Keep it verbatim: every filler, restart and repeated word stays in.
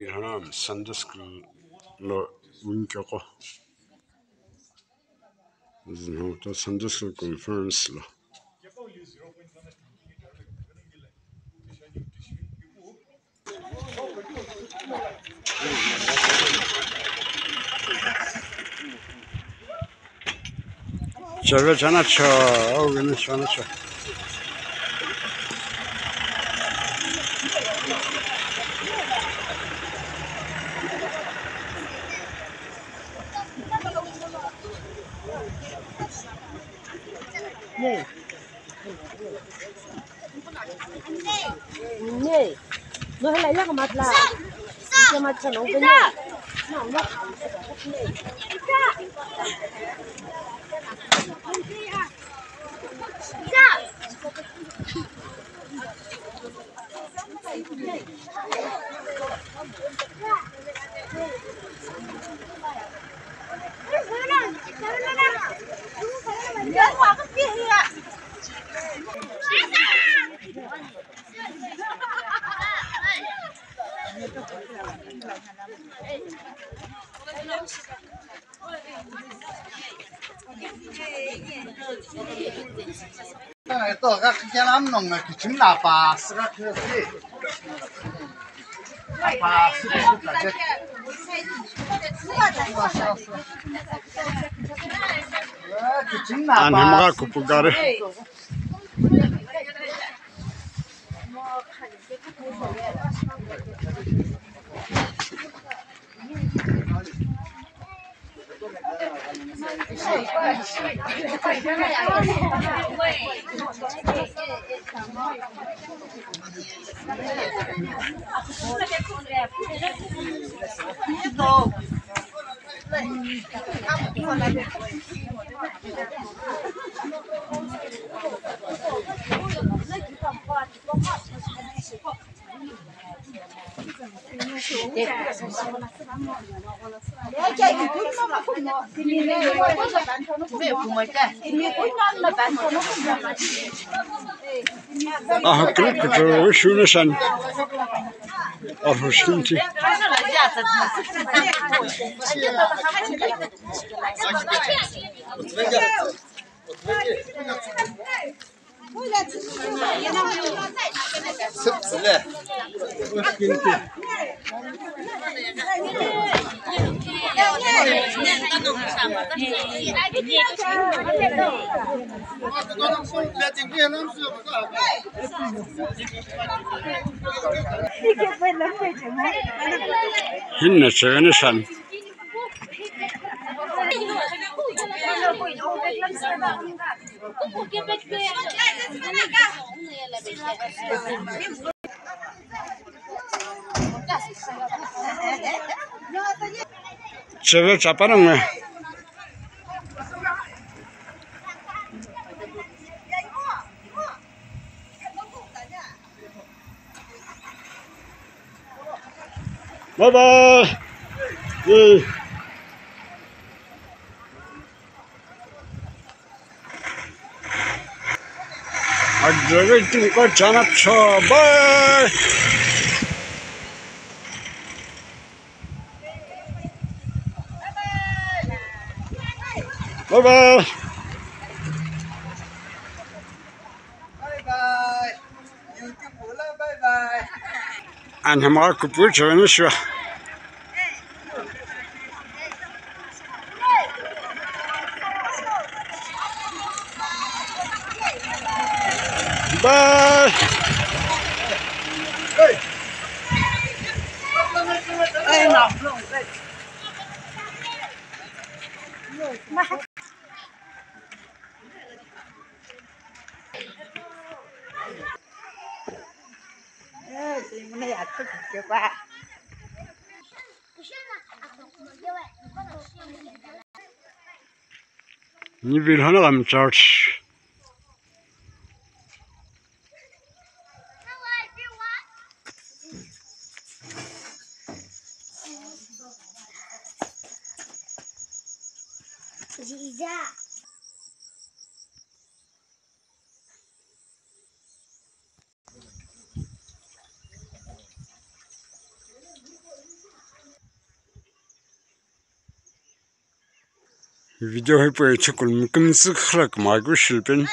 Haram Sunday school lo winkeqo. Zühouto Sunday school conference lo. Cheve chana cho, au gini chana cho. Anhemgha kupugare. Aha, kiri kutu shunu san. Aha, shunti. Hinna chegene san. Cheve chapana ngwe. Bye bye. Yay. Agdreghi timi ko chana cho. Bye. Bye bye. Bye bye. Anhemgha kupughi cheni shiva. Bye. Ni Vilhanaram Church. Video hipau ye chikulu mükümtsü khila kümaghi shilu peni.